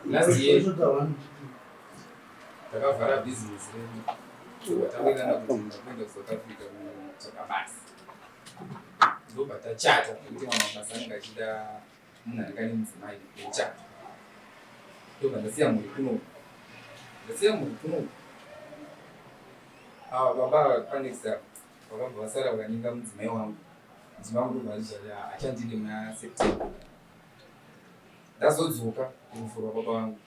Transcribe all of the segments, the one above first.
Last year takavhara business redu ndobva tawirirana kuti ndakuenda kuSouth Africa kunotsvaka basa. Ndobva tachata nekuti mamwe mabasa anenge achida munhu anenge ane mudzimai wechata. Ndobva ndasiya mhuri kunoku. Ndasiya mhuri kunoku. Ava baba ava panext apa vakabva vasara vakanyenga mudzimai wangu. Mudzimai wangu ndobva achizvati achandide muna September. Ndazodzoka kurufu rwababa vangu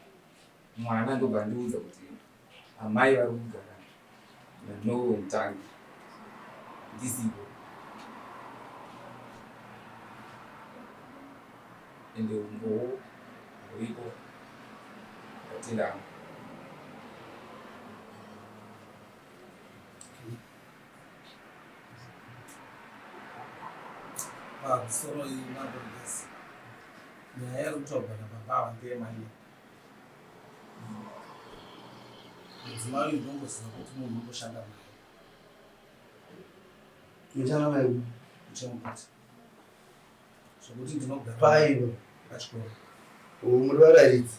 mwana ndobva andiudza kuti amai vari kugara naNoel Mutangi ndisipo ende umbowo huripo ndatenda hangu. Pamusoro iyi mabhogisi nyaya iri kutaurwa nababa ava ndeyemari. Mudzimai uyu ndongoziva kuti munhu undoshanda naye. Muchana naye muchemukati zvekuti ndinogara paivo pachikoro. Muri varairidzi.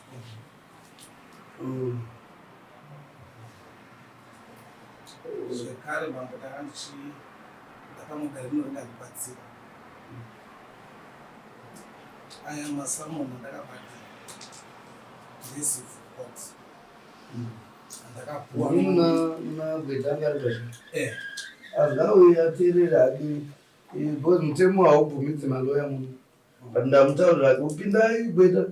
Zvekare mambo ndanga ndichida pamwe dare rino ringandibatsira. Aya masamoni andakabhadhara ndecivil court andakapuwa. Muna muna gweta anga ari pachi. Eh. Angauye ateerere hake because mutemo haubvumidzi maloya muno. But ndamutaurira hake upindai gweta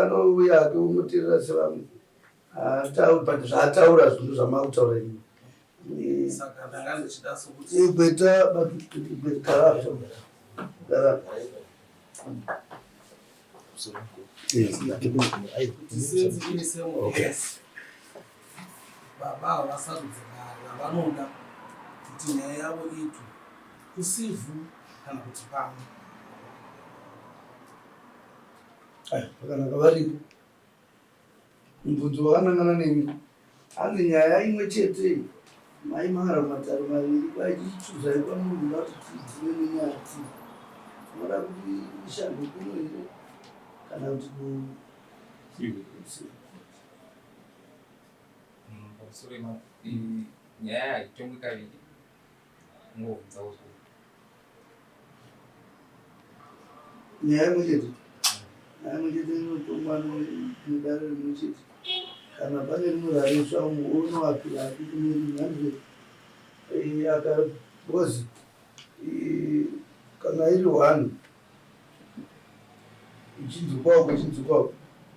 anouya hake unoteerera sevamwe. Haatauri but zvaataura zvinhu zvamakutaura imi. Saka ndanga ndichida sokuti Gweta but gara gara. Kuti since iri same case baba havasarudze dare ravanoda kuti nyaya yavo iitwe kucivil kana kuti pano. Aya, pakanaka varipo. Mubvunzo wakanangana nemi hanzi nyaya imwe chete mai mara matare maviri kwaichichuzai kwamuri kuda kuti tidzime nenyaya tii tinoda kuti ishandwe kuno here kana kuti ku Pamusoro nyaya haitongwi kaviri ungovhunza uzwa. Nyaya imwe chete. Nyaya imwe chete inotongwa nedare rimwe chete. Kana pane rimwe raresva umwe unoapira hake kune rimwe hanzi aka because kana iri one ichinzwikwawo kuchinzwikwawo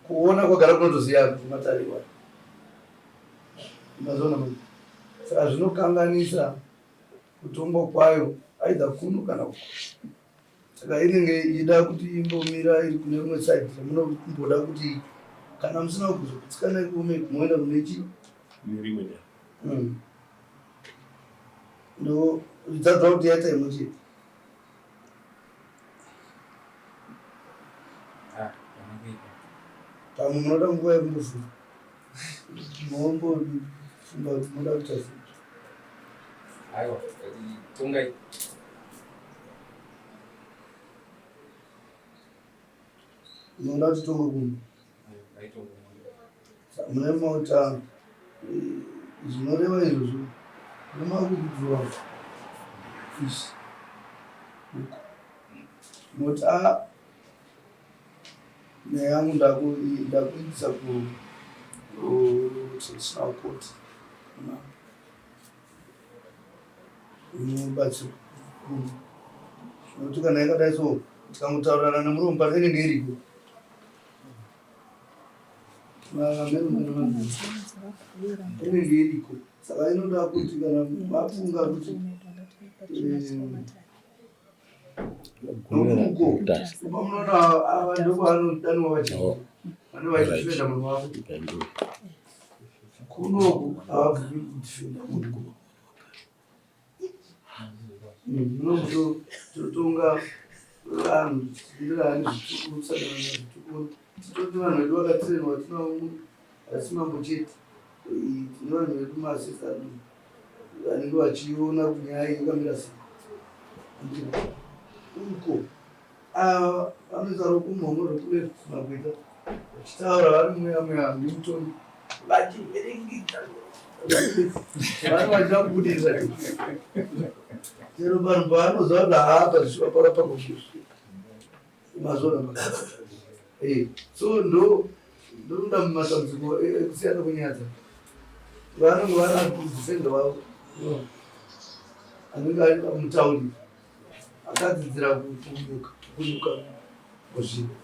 kuona kwagara kunotosiya kuti matare iwayo. Mazoona manje. Saka zvinokanganisa kutongwa kwayo either kuno kana uko. Saka inenge ichida kuti imbomira iri kune rimwe side ramunomboda kuti kana musina kuzokutsikana ikume moenda kune chi nerimwe dare. Ndo idzadza kuti yaita imwe chete. Ah, pana kuipa. Pamwe munoda nguva yekumbofunga. Mombofunga kuti munoda kuita sei. Aiwa, tongai. Munoda kuti tonge kuno? Aitonga. Mune mota zvinoreva izvozvo nemakukudzwa izvi uku moti a nyaya yangu ndakuindisa ku traditional court inobatsira nokuti kana yakadai so tikangotaurirana nemuromo pano inenge iriko. Inenge iriko saka inoda kuti kana mafunga kuti nokuko munoona ava ndokwaanodaniwa vachii vane vachifenda munhu wavo kunoku havabvumi kudifenda munhu kuno. Munototonga vanhu tichitenderana nezvituko kusangana nezvituko titoti vanhu vedu vakatrainwa tinavo muno asi mambo chete tine vanhu vedu maasistant vanenge vachiona kuti nyaya iyi yakamira sei uko ava vanoisa rokumuhomwe rwekuleft magweta. Vachitaura vari muya muya Newton vachivhiringidza vanhu vachida kubudisa chero vanhu paanoziva kuti haapa zvishuva pakapangozvizvi mazona eh, so ndo ndoda matambudziko ekusiyana kwenyaya dzacho vanenge vari kudefenda wavo anenge ari mutauriri akadzidzira kunyuka kunyuka muzvinhu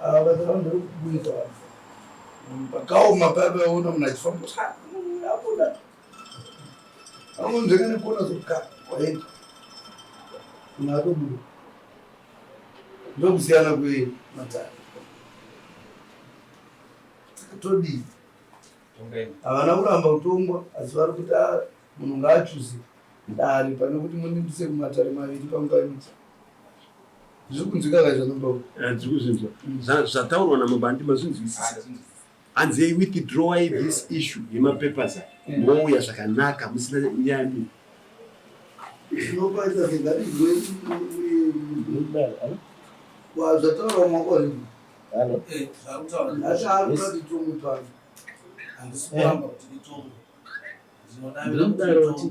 ava basa ravo nderekuburitsa vanhu pakaoma paya paona munhu achifamba abuda angonzvenga nekona zoka waenda munhu atobuda ndokusiyana kwematare todii havana kuramba kutongwa asi vari kuti ah, munhu ngaachuze dare pane kuti munindise kumatare maviri panguva imwe zviri kunzwika ka zvanomba eh, ndiri kuzvinzwa zvataurwa namambo handi mazvinzwisisa hanzi withdrawai this issue yemapapers aya mm. mouya zvakanaka musina nyaya zvinopaita sengarizwe zvataurwa mwakori eh, handisi kuramba kuti itongwe ndinodavira kuti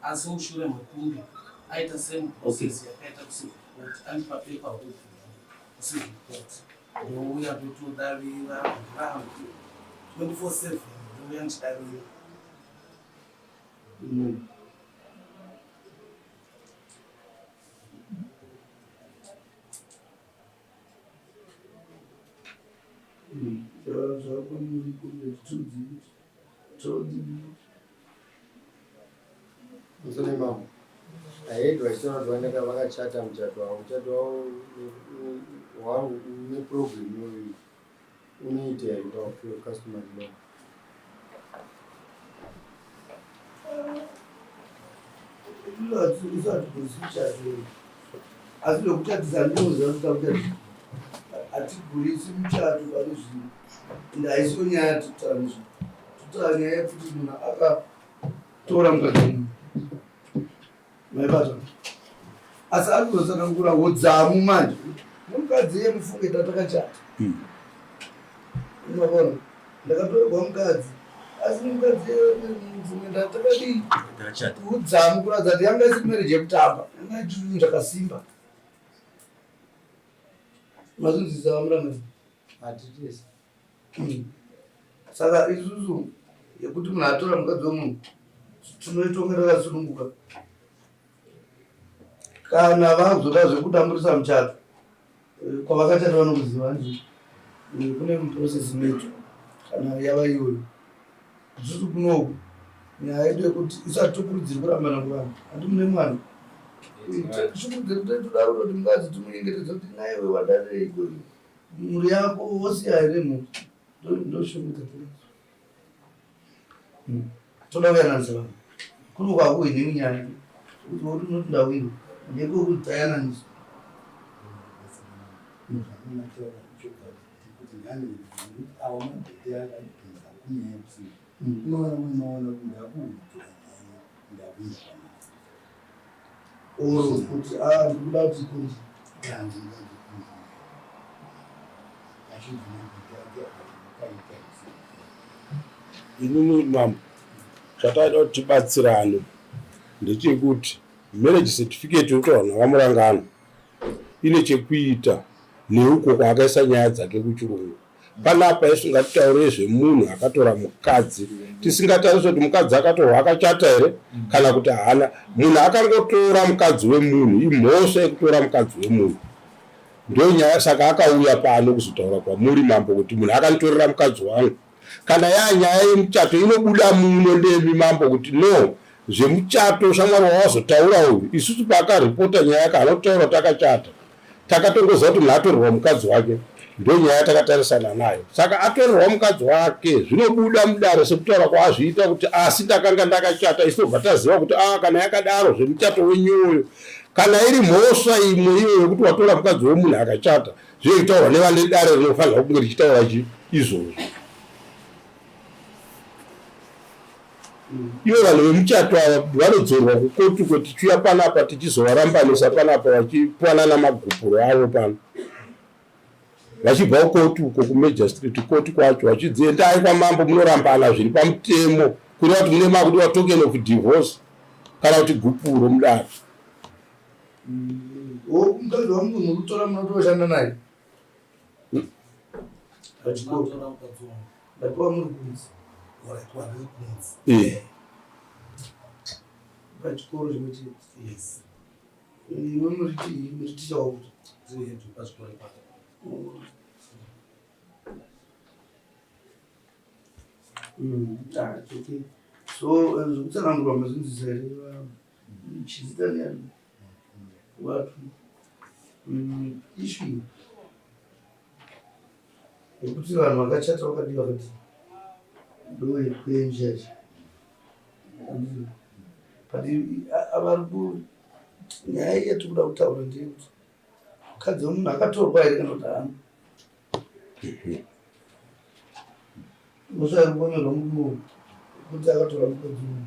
asi mushure mekunge aita same process yakaita kucivil court andipa paper kucivil court ndouya ndotodavira ndirambe 24/7 ndouya ndichidavira mm. Musoni mama. I heard vachitaura kuti vanenge vakachata muchato wavo. Muchato wavo wavo une problem iyoyo. Unoita here pa customary law? Asi zvekuchatisa ndinoziva kuti takuchatisa hatigurisi muchato pane zvino ende haisiyo nyaya yatinotaura nezvo totaura nyaya yekuti munhu akatora mukadzi wemunhu maibata asi ari kuzotsanangura udzamu manje mukadzi iye mufunge tatakachata hmm. unoona ndakatorerwa mukadzi asi mukadzi mufunge ndatakadii udzamu kuratidza kuti yanga isiri marriage yekutamba yanga ichiri zvakasimba mazvinzwisa vamuramani hatitisi hmm. Saka isusu yekuti munhu atora mukadzi wemunhu tinoitonga takasununguka kana vazoda zvekudamburisa muchato eh, kwavakachata vanokuziva hanzi eh, kune muprocess inoitwa kana yava iyoyo isusu kunoku nyaya yedu yekuti isu hatitokurudziri kurambana kuvanhu handi mune mwana tikurudziri toda kutoti mukadzi timunyengetedze kuti naiwe wadareiko mhuri yako wosiya here mhuri ndoshungu dzatinadzo hmm. toda kuyananisa vanhu kuri kwakuhwini nyaya kuti uri unoti ndawina ndeko kuti tayananisa oro kuti ah, ndikuda kuti kunzi Inini mambo chataida kuti tibatsirane ndechekuti marriage certificate yotaurwa navaMurangano ine chekuita neuko kwaakaisa nyaya dzake kuchirungu. Panapa isu ngatitaurei zvemunhu akatora mukadzi tisingatarise kuti mukadzi akatorwa akachata here kana kuti haana. Munhu akangotora mukadzi wemunhu imhosva yekutora mukadzi wemunhu. Ndonyaya saka akauya pano kuzotaura kwamuri mambo kuti munhu akanditorera mukadzi wangu. Kana yaa nyaya yemuchato inobuda muno nemi mambo kuti no zvemuchato shamwari wawazotaura uyu isusu paakaripota nyaya yake haana kutaura kuti akachata takatongoziva kuti munhu atorerwa mukadzi wake ndonyaya yatakatarisana nayo saka atorerwa mukadzi wake zvinobuda mudare sekutaura kwaazviita kuti asi ndakanga ndakachata isu tobva taziva kuti a ah, kana yakadaro zvemuchato wenyuwoyo Kana iri mhosva imwe iyoyo yekuti watora mukadzi wemunhu akachata, zvinoitaurwa nevane dare rinofanirwa kunge richitaura chi izvozvo. Ivo vanhu vemuchato ava vanodzorwa kukoti uko tichiuya panapa tichizovarambanisa panapa vachipanana magupuro avo pano. Vachibva kukoti uko kumajor street koti kwacho vachinzi endai kwamambo munorambana zviri pamutemo kureva kuti mune makudiwa token of divorce kana kuti gupuro mudare. Mukadzi wangu munotora munotoshanda naye pachikoro ndapiwa muri kunzi Eh. Pachikoro chimwe chete. Yes. Imwe muri ticha wakuti pachikoro ipapo. Ah, it's okay. So zvekutsanangurwa mazvinzwisa here? Chizita neani watu issue yekuti vanhu vakachata vakadii vakadii ndo yekwenjeje, but vari ku nyaya iyi yatiri kuda kutaura ndeyekuti mukadzi wemunhu akatorwa here kana kuti haana. Mhosva iri kupomerwa murume kuti akatora mukadzi wemunhu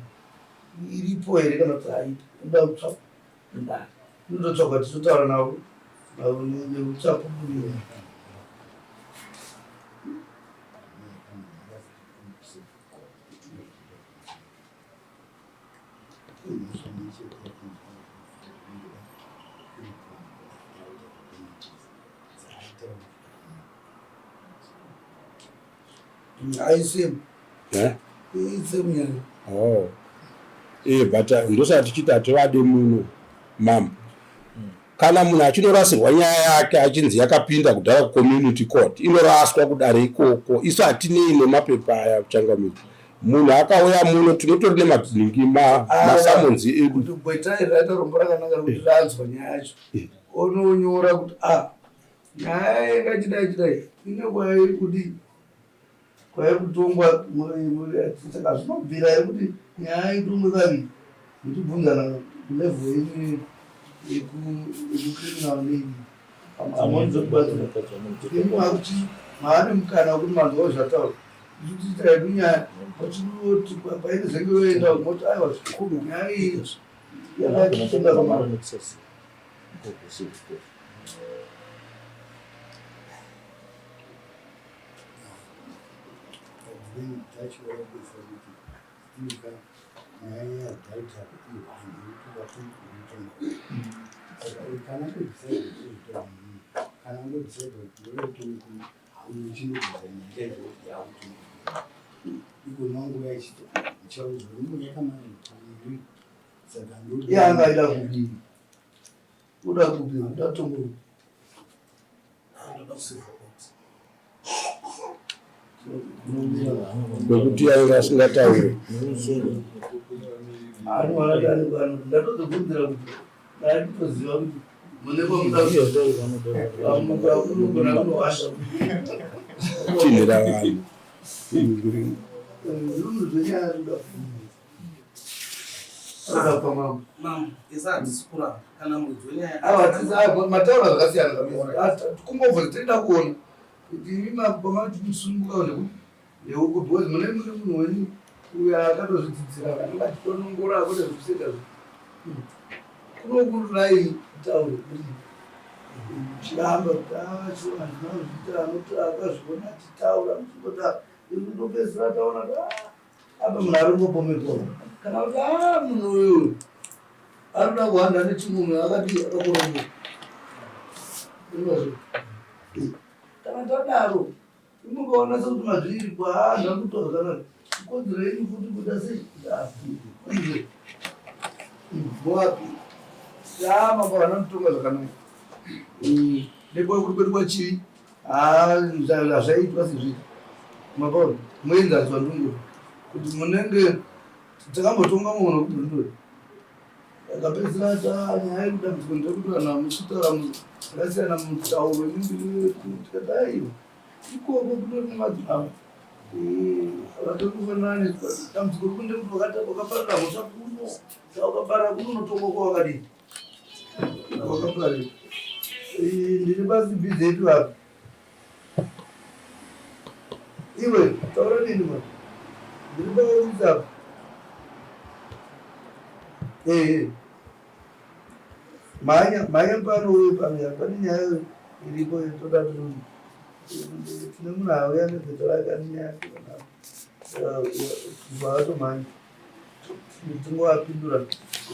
iripo here kana kuti haipo, inoda kutsvakwa mudare, inototsvakwa tichitotaura navo neuchapupu. Haisemu. Eh? Isemu nyaya. Oh. But ndosaka tichiti hativade muno mambo. Kana munhu achinorasirwa nyaya yake achinzi yakapinda kudhara kucommunity court, inoraswa kudare ikoko. Isu hatinei nemapepa aya kuchangamidza. Munhu akauya muno tinotori nemadhingi masummons edu. Kuti gweta iri raita rombo rakanaka rekuti ranzwa nyaya yacho, ononyora kuti a nyaya yanga chidai chidai ine kwairi kudii, kwairi kutongwa. Saka zvinobvira here kuti nyaya itongwe kaviri muchibvunzana kulevel yenyu yekucriminal nei? Amonzokubatsira imi makuti maane mukana wekuti manzwawo zvataura. Isu tichiita hedu nyaya vachinoti painezenge yoenda moti aiwa, nyaya iyi yakachinda pamara. Then tachivakuisa kuti ika nyaya yadhaita ihwani yekuti vatonga. Saka kana kudecide kuzvitora munhu, kana ngodecide kuti ndoretonga uchinobvisa nyaya yakutonga iko manguva yachiti uchaudzwa rinenge yakamana iri, saka Iye anga aida kudii? Uda kupi? Uda tongo? Ndoda kucivil court. Kwekuti ainge asingatauri. Anowana pano ndatozobvunzira kuti ndaitoziva kuti mune kwamuda vamuka unogona kunowasha. Tinhira vanhu. Zvinhu zvenyaya zvoda kuda pamambo. Mambo, isa hatisi kuramba kana muridzi wenyaya. Ava mataura zvakasiyana kabisa. Kumbobva tinoda kuona kuti imi pamati musununguka nekuti neuku, because mune munhu wenyu uyo akatozvidzidzira anenge achitonongora kwete zvekuseka. Kunokurai kutaure kuti chiramba kuti acho handina kuzviita, anoti akazviona achitaura muchingota ndopedzisira taona kuti apa munhu ari kungopomerwa kana kuti a munhu uyu ari kuda kuhanda nechimunhu akadii akakoromboka. Inozvo kana tadaro inongaona sekuti mazviri kwaana kuitwa zvakanaka, kodzero yenyu futi kuita sei movapi mambo vanomutonga zvakanaka nekuri kwedu kwachii hazvaitwa sezvii. Mapaona muenzaniso wandingo kuti munenge takambotonga munhu wekubhindura akapedzisira ta nyaya yekudambudziko ndekuti vanhu vamuchitaura zvakasiyana mutauro tikati aiwa, ikoko kutori nemadzimambo vatori kufanana. Dambudziko riri ndekuti wakaparira mhosva kuno, saka ukaparira kuno unotongwa kwawakadii wakaparira. Ndiri basi bhizi yedu apa. Iwe taura nini ma ndiri paofisi apa. Ehe, mhanya mhanya pano uye pano, pane nyaya iripo toda kuti Tine munhu auya negweta rake ane nyaya yake panapa. Vakatomhanya. Tingovapindura.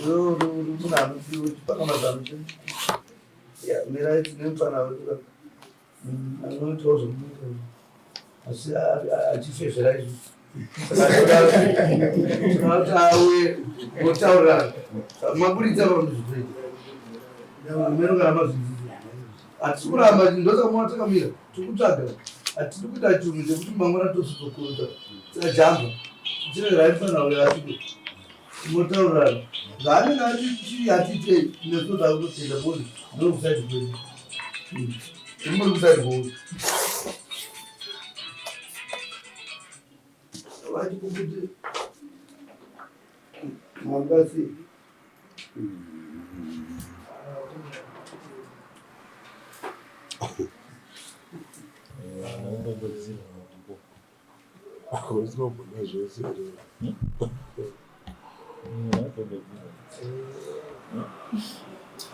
Iwewe uri munhu anodiwa uchipanga mazano chete. Ya, mirai tine mufana wedu. Anoitawo zvomunoita asi achifefera izvi. Saka kuti auye votaurirana. Maburitsa vanozvitoita. Mero kana mazvidzidza. Hatisi kuramba ndosaka maona takamira tiri kutsvaga. Hatidi kuita chinhu chekuti mangwana tozotokurudza. Tajamba. Tichiregerai mufana uyo asvike. Tinotaurirana. Zvaanenge ati hatiitei nesu takutotenda because ndokusaidi kwedu. Muri kusaidi kwedu. Vachikukuti mangasi. Usinogona zvese.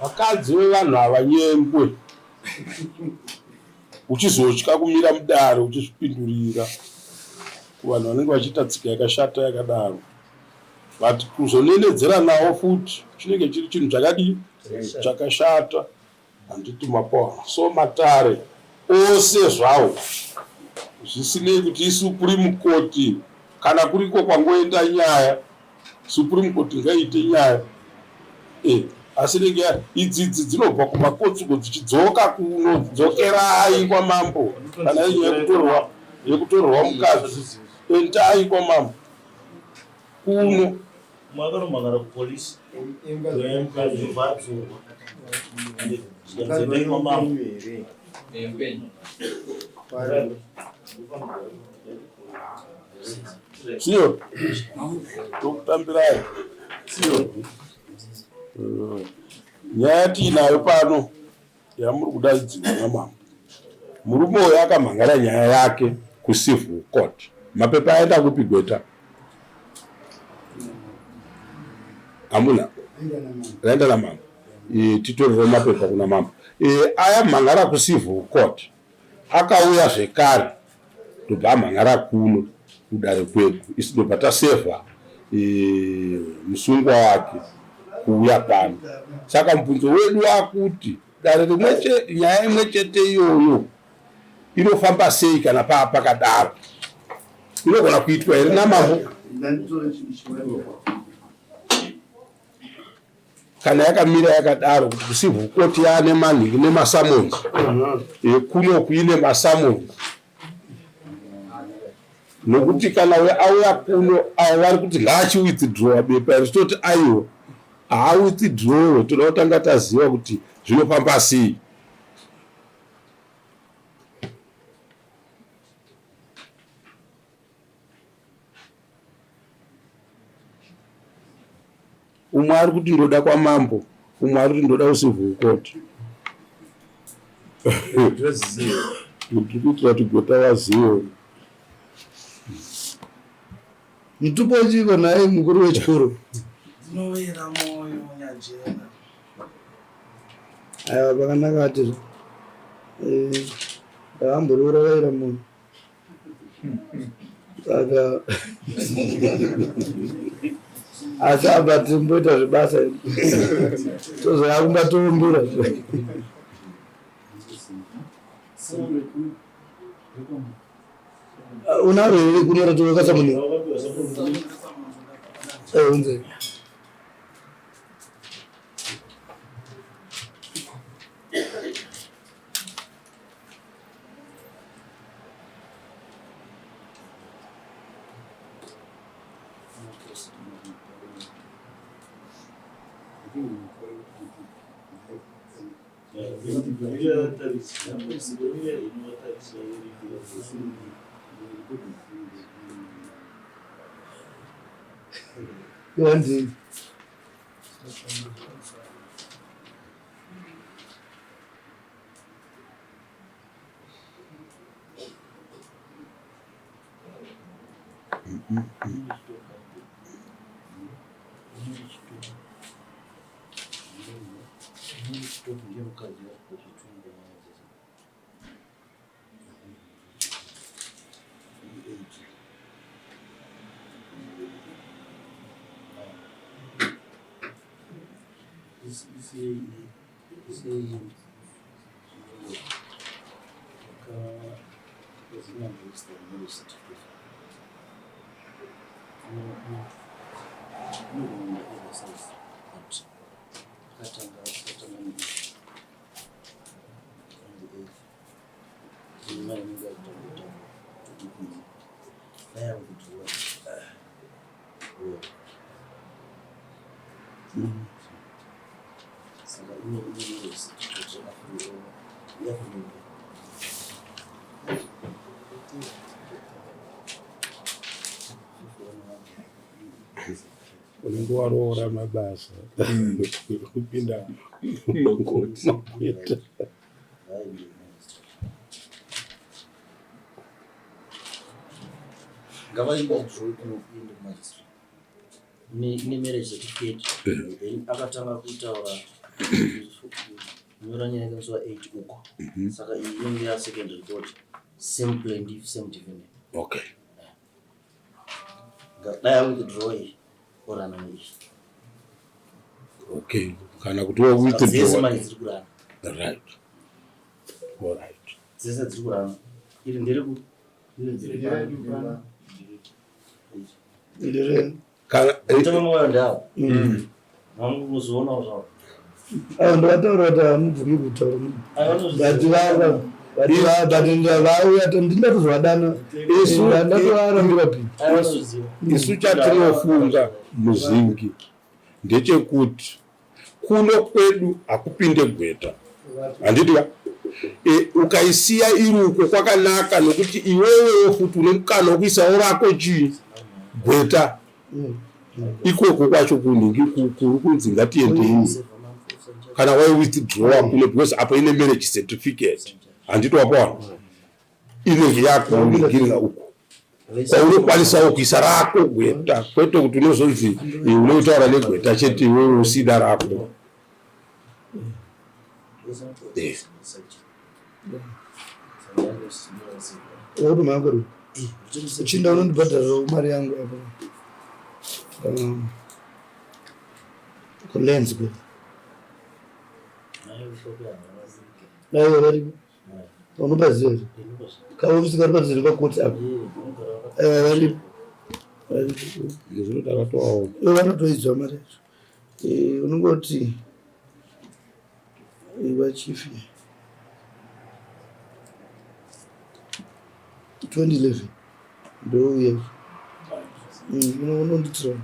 Vakadzi vevanhu havanyengwe. Uchizotya kumira mudare uchizvipindurira kuvanhu vanenge vachiita tsika yakashata yakadaro. But kuzonenedzera nawo futi chinenge chiri chinhu chakadii? Chakashata. Handiti mapaona. So matare ose zvawo zvisinei kuti isupreme court kana kuriko kwangoenda nyaya supreme court ngaiite nyaya e, asi inenge idzidzi dzinobva kumakotsuko dzichidzoka kuno dzokerai kwamambo kana inyaya yekutorwa yekutorwa mukadzi endai kwamambo kuno Makanomhangara kupolice mukadzi obva adzorwa zvikanzi endai kwamambo. Siyo tokutambirai siyo nyaya tiinayo pano yamuri kudaidzirwa namambo. Murume uyu akamhangara nyaya yake kucivil court. Mapepa aenda kupi gweta? Hamuna? Raenda namambo. E, titorere mapepa kuna mambo. E, aya mhangara kucivil court akauya zvekare ndobva amhangara kuno kudare kwedu isu ndobva tasevha e, musungwa wake kuuya pano. Saka mubvunzo wedu wakuti dare rimwe nyaya imwe chete iyoyo inofamba sei kana paa pakadaro? Inogona kuitwa here namambo? Kana yakamira yakadaro kuti kucivil court yaane manhingi nemasummons kuno kuine masummons nokuti kana uyo auya kuno avo vari kuti ngaachiwithdrawa bepa iri toti aiwa haawithdrawe toda kutanga taziva kuti zvinofamba sei. Umwe ari kuti ndoda kwamambo, umwe ari kuti ndoda kucivil court. Ndiri kuitira kuti gweta vazive. Mutupo wechiko nhai mukuru wechikoro? Ndinovera moyo nyajena. Aiwa pakanaka atizvo. Eh, ndakamboroora vaira munhu. Saka asi apa timboita zvebasa tozoya kumba toumbura. Unaro here kunyora tokakasamuni? Eh, unze. Yandini. Unenge waroora mabasa kupinda makuita. Ngavaingoende kumagistrate nemarriage certificate, then akatanga kutaura kunyora nyaya yake musi wa8 uko. Saka iyi inenge yasecond report, same plaintiff, same defendant. Dai awithdraw iyi, orana neiyi. Okay, kana kuti wa Saka dzese withdraw. manje dziri kurana. Right, all right. Dzese dziri kurana, iri ndereku Ndere. Kana mutemo wayo ndeavo mamuzoonawo zvavo. Ava ndovataura kuti hamubvumi kutaura. Aiwa. But vava but vauya ndindatozovadana. Ndatovarambira pi. Aiwa, vanozviziva. Isu chatinofunga muzingi ndechekuti kuno kwedu hakupinde gweta, handiti ka? Ukaisiya iri uko kwakanaka, nokuti iwewewo futi une mukana wekuisawo rako chii, gweta ikoko kwacho kunhingi kuri kunzi ngatiendei kana wai withdrawa kuno, because apo ine marriage certificate, handiti wapawana inenge yakuningirira uko kwaunokwanisawo kuisa rako gweta, kwete kuti unozonzi unotaura negweta chete iwewe usida rako. Wakuti makuru uchinda unondibhadharirawo mari yangu apo kulens kwe. Aiwa, varipo, unopaziva here kaofisi kari padhuze nepakoti apo? Aiwa, varipo, varipo. Zvino takatowaona. Ivo vanotoidzwa mari yacho. Unongoti vachifi 2011 ndouya unonditira.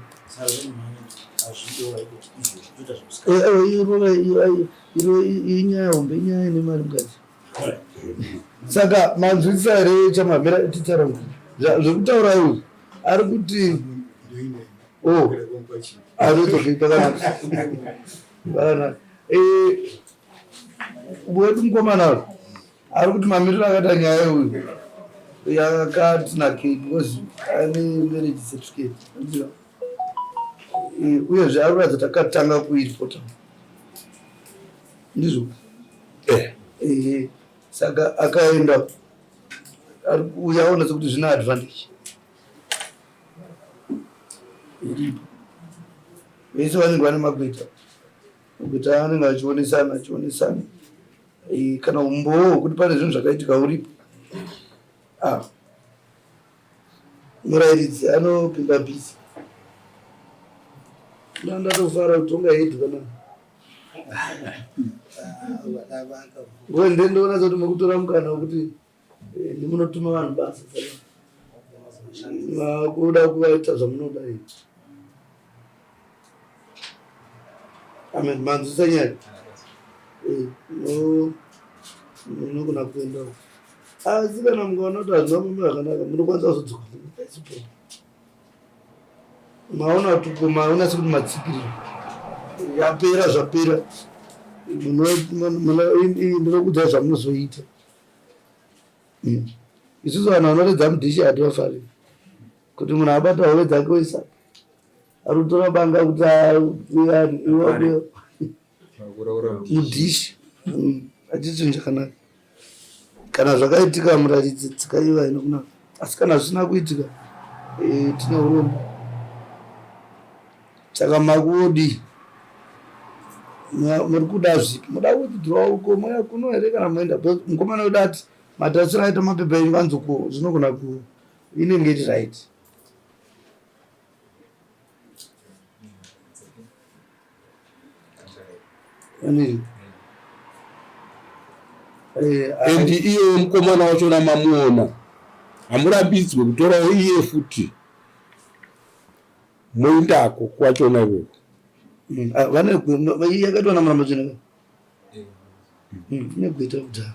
Inyaya hombe, inyaya ine mari mukati. Saka manzwisisa here chamamira titaura zvekutaura uyu ari kuti oh, aritoke pakanaka, pakanaka. Wedu mukomana uyu ari kuti mamiriro akaita nyaya uyu yakatinakei because ane marriage certificate. Handiziva. Uyezve ari kuratidza takatanga kuiripota, ndizvo? Ehe, saka akaenda ari kuuya aona sekuti zvine advantage iripo. Vese vanenge vane magweta, magweta anenge achionesana achionesana. Kana umbowo hwekuti pane zvinhu zvakaitika uripo, ah, murayiridzi anopinda busy. Ndandatofara kuti unga head kana ngo ndoona sekuti mukutora mukana wekuti ndimunotuma vanhu basa, saka makuda kuvaita zvamunoda here? Amen. Manzwisa nyaya? Munogona kuendawo, asi kana mukaona kuti hazvina kumira zvakanaka, munokwanisa kuzodzoka. Maona kuti maona sekuti matsikiriro yapera, zvapera. Ndinokudzai zvamunozoita. Isusu vanhu vanoredza mudhishi hativafariri kuti munhu abata hove dzake oisa, ari kutora banga kuti iwe mudhishi hachisi chinhu chakanaka. Kana zvakaitika, muraridzi tsika iyo haina kunaka, asi kana zvisina kuitika, tine urombo. Saka makuodii? Muri kuda zvipi? Muda withdraw uko mouya kuno here kana moenda? Because mukomana wedu ati matarisiro aita mapepa enyu vanzi uko zvinogona ku inenge iri right. Ani? Eh, And iye mukomana wachona mamuona, hamurambidzwe kutorawo iye futi moindako kwachona ikoko. Ah, vane yakaitwa naMurambatsvina. Ine gweta kudhara.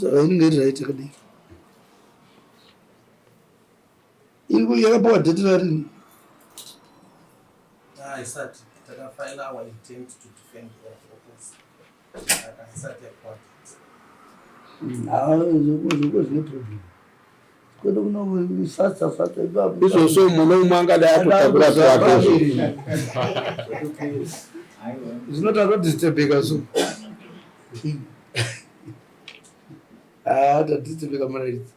Saka inenge iri right yakadii? Iri yakapiwa date rarini? Ah, isati takafaila our intent to defend our focus, saka isati yapiwa date. Zvoko zvine problem kwete kuno faster faster ipapo. Izvozvo mune umwe angadai atotakura twake. Zvinoti atodisturbeka so. Ah, tadisturbeka maraidzi.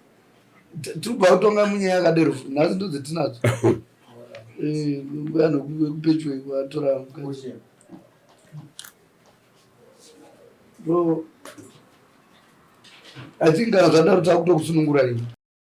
Tiri kubva kutonga munyaya yakadero futi nhasi ndodzetinadzo. Vanhu vekupechwe vatora mukadzi. So I think kana zvadaro takutokusunungura ini.